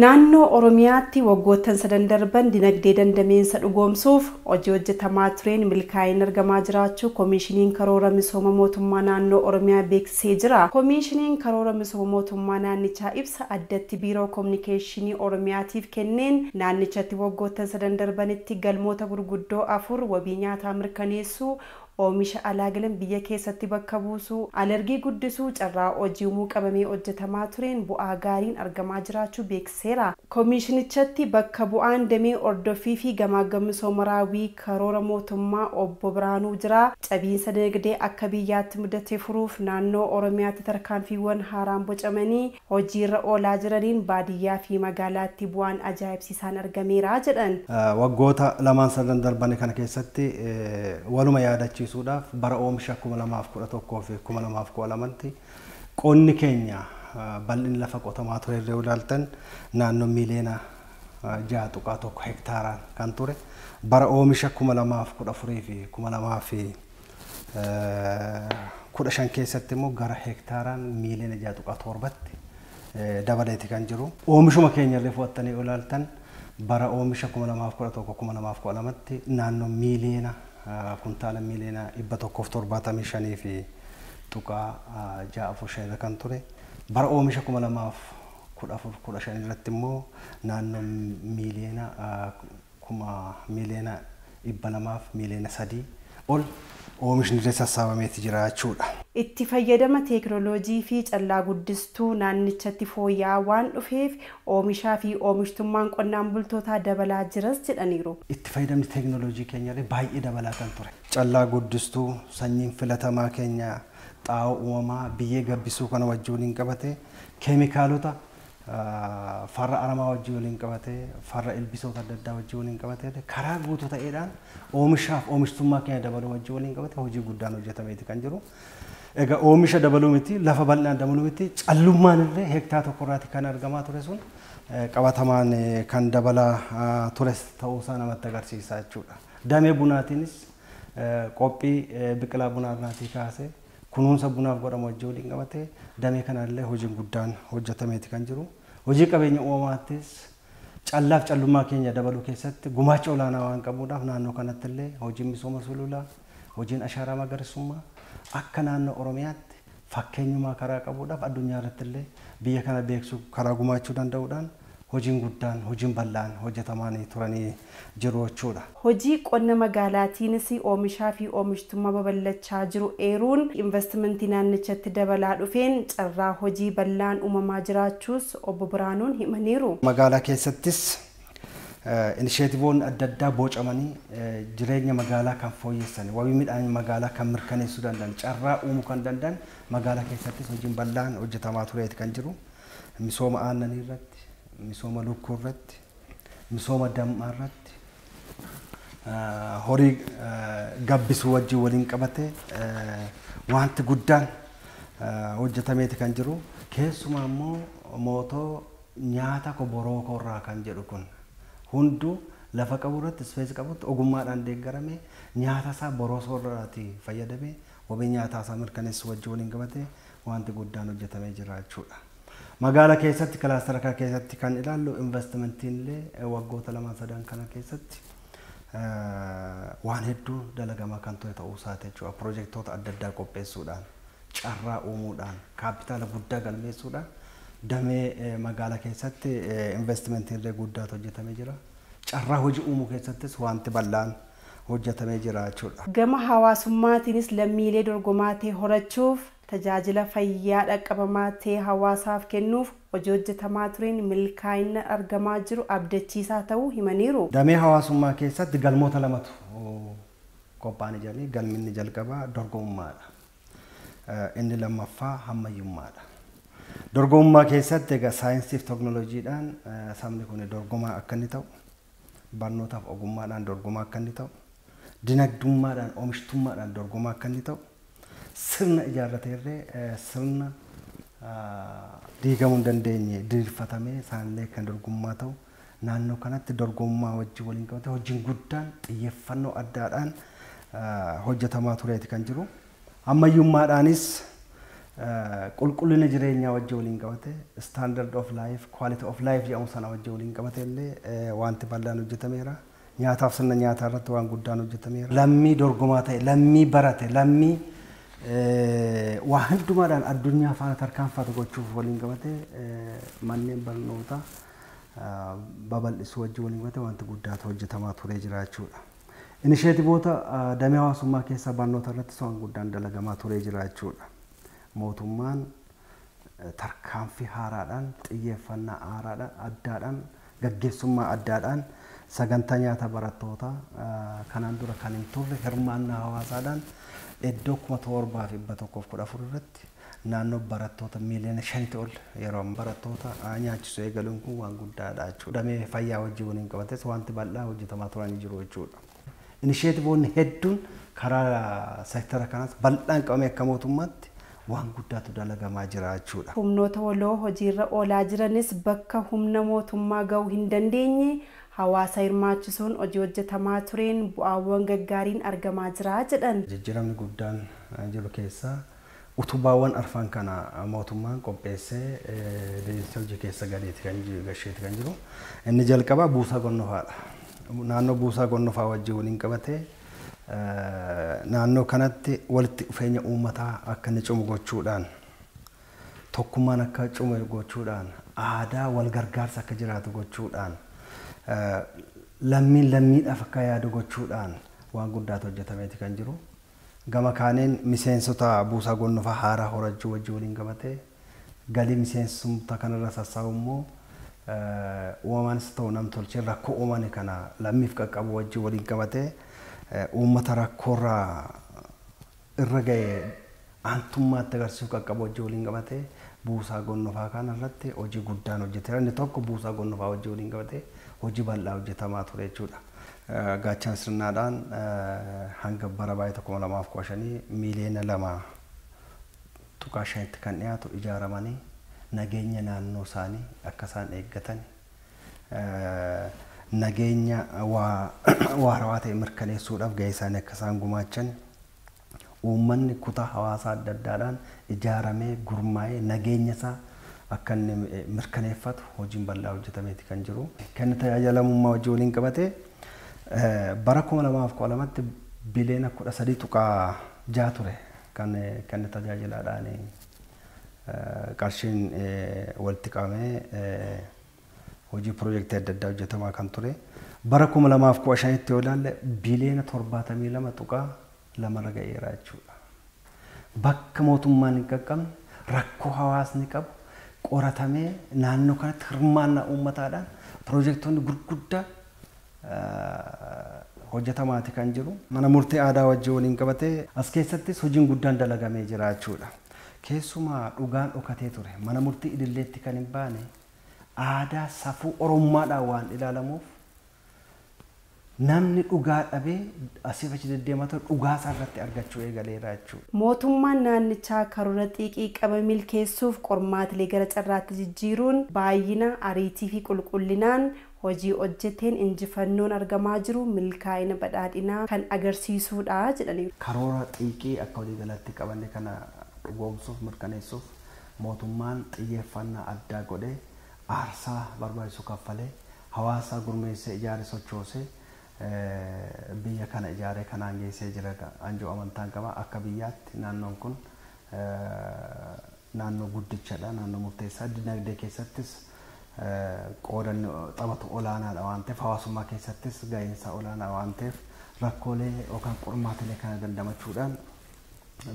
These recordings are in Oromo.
Naannoo Oromiyaatti waggoottan sadan darban dinagdee dandameensa dhugoomsuuf hojii hojjetamaa tureen milkaa'inni argamaa jiraachuu Koomishiniin Karoora Misooma Mootummaa Naannoo Oromiyaa beeksisee jira. Koomishiniin Karoora Misooma Mootummaa naannichaa ibsa addatti Biiroo Kominikeeshinii Oromiyaatiif kenneen naannichatti waggoottan sadan darbanitti galmoota gurguddoo 4 wabii nyaataa mirkaneessuu, oomisha alaa galan biyya keessatti bakka buusuu, alergii guddisuu, carraa hojii uumuu qabamee hojjetamaa tureen bu'aa gaariin argamaa jiraachuu beeksiseera. Koomishinichatti bakka bu'aan damee hordoffii fi gamaagama misooma raawwii karoora mootummaa obbo Biraanuu Jiraa cabiinsa dinagdee akka biyyaatti mudate furuuf naannoo Oromiyaatti tarkaanfiiwwan haaraan bocamanii hojiirra oolaa jiraniin baadiyyaa fi magaalaatti bu'aan ajaa'ibsiisaan argameera jedhan. Waggoota lamaan sadan darban kana keessatti waluma yaadachiisuudhaaf bara oomisha 2011 fi 2012tti qonni keenya bal'inni lafa qotamaa ture irra ilaaltan naannoo miiliyoona 6.1 hektaaraan kan ture bara oomisha 2014 fi 2015 keessatti immoo gara hektaaraan miiliyoona 6.7tti dabaleeti kan jiru. Oomishuma keenya illee fudhattanii ilaaltan bara oomisha 2011 2012tti naannoo miiliyoona kuntaala miiliyoona 175 fi tuqaa 645 kan ture. Bara oomisha 2014-15 irratti immoo naannoo miiliyoona miiliyoona 200 miiliyoona 3 ol oomishni illee sassaabameeti jira jechuudha. Itti fayyadama teekinooloojii fi callaa guddistuu naannichatti fooyya'aa waan dhufeef oomishaa fi oomishtummaan qonnaan bultootaa dabalaa jiras jedhaniiru. Itti fayyadamni teekinooloojii keenya illee baay'ee dabalaa kan ture. Callaa guddistuu, sanyiin filatamaa keenya, xaa'oo uumamaa, biyyee gabbisuu kana wajjin waliin qabate, keemikaalota farra aramaa wajjin waliin qabate, farra ilbisoota adda addaa wajjin waliin qabate, karaa guutuu ta'eedhaan oomishaaf oomishtummaa keenya dabaluu wajjin waliin qabate hojii guddaan hojjetameeti kan jiru. Egaa oomisha dabaluu miti, lafa bal'inaan dabaluu miti, callummaan illee hektaa tokkorraati kan argamaa ture sun qabatamaan kan dabalaa tures ta'uusaa namatti agarsiisa jechuudha. Damee bunaatiinis qophii biqilaa bunaa irraatii kaasee kunuunsa bunaaf godhamu wajjin waliin qabate damee kanallee hojiin guddaan hojjetameeti kan jiru. Hojii qabeenya uumamaattis callaaf callummaa keenya dabaluu keessatti gumaacha olaanaa waan qabuudhaaf naannoo kanatti illee hojiin misooma sululaa, hojiin ashaaraa magariisummaa akka naannoo Oromiyaatti fakkeenyummaa karaa qabuudhaaf addunyaa irratti illee biyya kana beeksisuu karaa gumaachuu danda'uudhaan hojiin guddaan hojiin bal'aan hojjetamaa turanii jiru jechuudha. Hojii qonna magaalaatiinis oomishaa fi oomishtummaa babal'achaa jiru eeruun investimentii naannichatti dabalaa dhufeen carraa hojii bal'aan uumamaa jiraachuus obbo Biraanuun himaniiru. Magaalaa keessattis inisheetivoonni adda addaa bocamanii jireenya magaalaa kan fooyyessan, wabii midhaan magaalaa kan mirkaneessuu danda'an, carraa uumuu kan danda'an magaalaa keessattis hojiin bal'aan hojjetamaa tureeti kan jiru. Misooma aannanii irratti, misooma lukkuu irratti, misooma dammaa irratti, horii gabbisuu wajjin waliin qabate wanti guddaan hojjetameeti kan jiru. Keessumaa immoo mootoo nyaata boroo korraa kan jedhu kun hunduu lafa qabu irratti ispeesii qabutti ogummaadhaan deeggarame nyaata isaa boroo soorraati fayyadame wabii nyaataa isaa mirkaneessuu wajjin waliin qabate wanti guddaan hojjetamee jira jechuudha. Magaala keessatti kilaastara kana keessatti kan ilaallu investimentiin illee waggoota lamaan sadan kana keessatti waan hedduu dalagamaa kan ture ta'uu isaati jechuudha. Piroojektota adda addaa qopheessuudhaan, carraa uumuudhaan, kaapitaala guddaa galmeessuudhaan damee magaalaa keessatti investimentiin illee guddaatu hojjetamee jira. Carraa hojii uumuu keessattis wanti bal'aan hojjetamee jira jechuudha. Gama hawaasummaatiinis lammiilee dorgomaa ta'e horachuuf tajaajila fayyaa dhaqqabamaa ta'e hawaasaaf kennuuf hojii hojjetamaa tureen milkaa'ina argamaa jiru abdachiisaa ta'uu himaniiru. Damee hawaasummaa keessatti galmoota lamatu qophaa'anii jiranii. Galminni jalqabaa dorgomummaadha. Inni lammaffaa hammayyummaadha. Dorgomummaa keessatti egaa saayinsii fi teekinooloojiidhaan sabni kun dorgomaa akka inni ta'u, barnootaaf ogummaadhaan dorgomaa akka inni ta'u, dinagdummaadhaan oomishtummaadhaan dorgomaa akka inni ta'u, sirna ijaarratee illee sirna diigamuu hin dandeenye diriirfatamee isaanillee kan dorgommaa ta'u naannoo kanatti dorgomummaa wajjin waliin qabate hojiin guddaan xiyyeeffannoo addaadhaan hojjetamaa tureeti kan jiru. Ammayyummaadhaanis Qulqullina jireenyaa wajjin waliin qabate, standard of life, quality of life jedhamu sana wajjin waliin qabate illee wanti bal'aan hojjetameera. Nyaataaf sirna nyaataa irratti waan guddaan hojjetameera. Lammii dorgomaa ta'e, lammii barate, lammii waa hundumaadhaan addunyaa faana tarkaanfatu gochuuf waliin qabate manneen barnootaa babal'isuu wajjin waliin qabate wanti guddaatu hojjetamaa turee jira jechuudha. Inisheetivoota damee hawaasummaa keessaa barnoota irrattis waan guddaan dalagamaa turee jira jechuudha. Mootummaan tarkaanfii haaraadhaan, xiyyeeffannaa haaraadhaan, addaadhaan, gaggeessummaa addaadhaan sagantaa nyaata barattootaa kanaan dura kan hin turre hirmaannaa hawaasaadhaan iddoo 7114 irratti naannoo barattoota miiliyoona 5 ol yeroo barattoota nyaachisuu eegaluun kun waan guddaadha jechuudha. Damee fayyaa wajjin waliin qabates wanti bal'aa hojjetamaa turanii jiru jechuudha. Inisheetivoonni hedduun karaa seektara kanaas bal'aan qabamee akka mootummaatti waan guddaatu dalagamaa jira jechuudha. Humnoota waloo hojiirra oolaa jiranis bakka humna mootummaa ga'uu hin dandeenye hawaasa hirmaachisuun hojii hojjetamaa tureen bu'aawwan gaggaariin argamaa jira jedhan. Jijjiiramni guddaan jiru keessaa utubaawwan arfan kana mootummaan qopheessee diriirsee hojii keessa galeeti kan jiru, gasheeti kan jiru. Inni jalqabaa buusaa gonnofaadha. Naannoo buusaa gonnofaa wajjin waliin qabatee naannoo kanatti walitti dhufeenya uummataa akka inni cimu gochuudhaan, tokkummaan akka cimu gochuudhaan, aadaa wal gargaarsa akka jiraatu gochuudhaan, lammiin lammiidhaaf akka yaadu gochuudhaan waan guddaatu hojjetameeti kan jiru. Gama kaaniin miseensota buusaa gonnofaa haaraa horachuu wajjin waliin qabatee galii miseensota kanarra sassaabu immoo uumamaanis ta'u namtolcheen rakkoo uumame kana lammiif qaqqabu wajjin waliin qabatee uummata rakkoorraa irra ga'e aantummaatti agarsiisuu qaqqabu wajjin waliin qabatee buusaa gonnofaa kana irratti hojii guddaan hojjeteera. Inni tokko buusaa gonnofaa wajjin waliin qabatee hojii bal'aa hojjetamaa ture jechuudha. Gaachan sirnaadhaan hanga bara baay'ee 2015 miiliyoona 2.5 kan dhiyaatu ijaaramanii nageenya naannoo isaanii akka isaan eeggatan, nageenya waarawaa ta'e mirkaneessuudhaaf gahee isaanii akka isaan gumaachan, uummanni kutaa hawaasaa adda addaadhaan ijaaramee gurmaa'ee nageenya isaa akka inni mirkaneeffatu hojiin bal'aa hojjetameeti kan jiru. Kenna tajaajilamummaa hojii waliin qabatee bara 2012tti biliyoona 13.6 ture kan kenna tajaajilaadhaan qarshiin walitti qabamee hojii piroojeektii adda addaa hojjetamaa kan ture. Bara 2015tti yoo ilaalle biliyoona 72.2 irra ga'eera jechuudha. Bakka mootummaan hin qaqqabne rakkoo hawaasni qabu qoratamee naannoo kanatti hirmaannaa uummataadhaan piroojeektoonni gurguddaa hojjetamaati kan jiru. Mana murtii aadaa wajjin waliin qabatee as keessattis hojiin guddaan dalagamee jira jechuudha. Keessumaa dhugaan dhokatee ture mana murtii idilleetti kan hin baane aadaa safuu oromummaadhaan waan ilaalamuuf namni dhugaa dhabee asiif achi deddeemaa ture dhugaa isaa irratti argachuu eegaleera jechuudha. Mootummaan naannichaa karoora xiiqii qabe milkeessuuf qormaatilee gara carraatti jijjiiruun baay'ina, ariitii fi qulqullinaan hojii hojjeteen injifannoon argamaa jiru milkaa'ina badhaadhinaa kan agarsiisudha jedhaniiru. Karoora xiiqii akka waliigalatti qabanne kana dhugoomsuuf mirkaneessuuf mootummaan xiyyeeffannaa addaa godhee aarsaa barbaachisu kaffalee hawaasa gurmeessee ijaaree sochoosee biyya kana ijaaree kanaan geessee jira. Anjoo amantaan qaba akka biyyaatti naannoon kun naannoo guddichadha, naannoo murteessaa dinagdee keessattis qooda taphatu olaanaadha waan ta'eef hawaasummaa keessattis ga'eensa olaanaa waan ta'eef rakkoolee yookaan qormaatilee kana dandamachuudhaan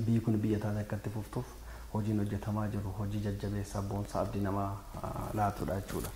biyyi kun biyya taate akka itti fuftuuf hojiin hojjetamaa jiru hojii jajjabeessaa boonsaa abdii namaa laatudha jechuudha.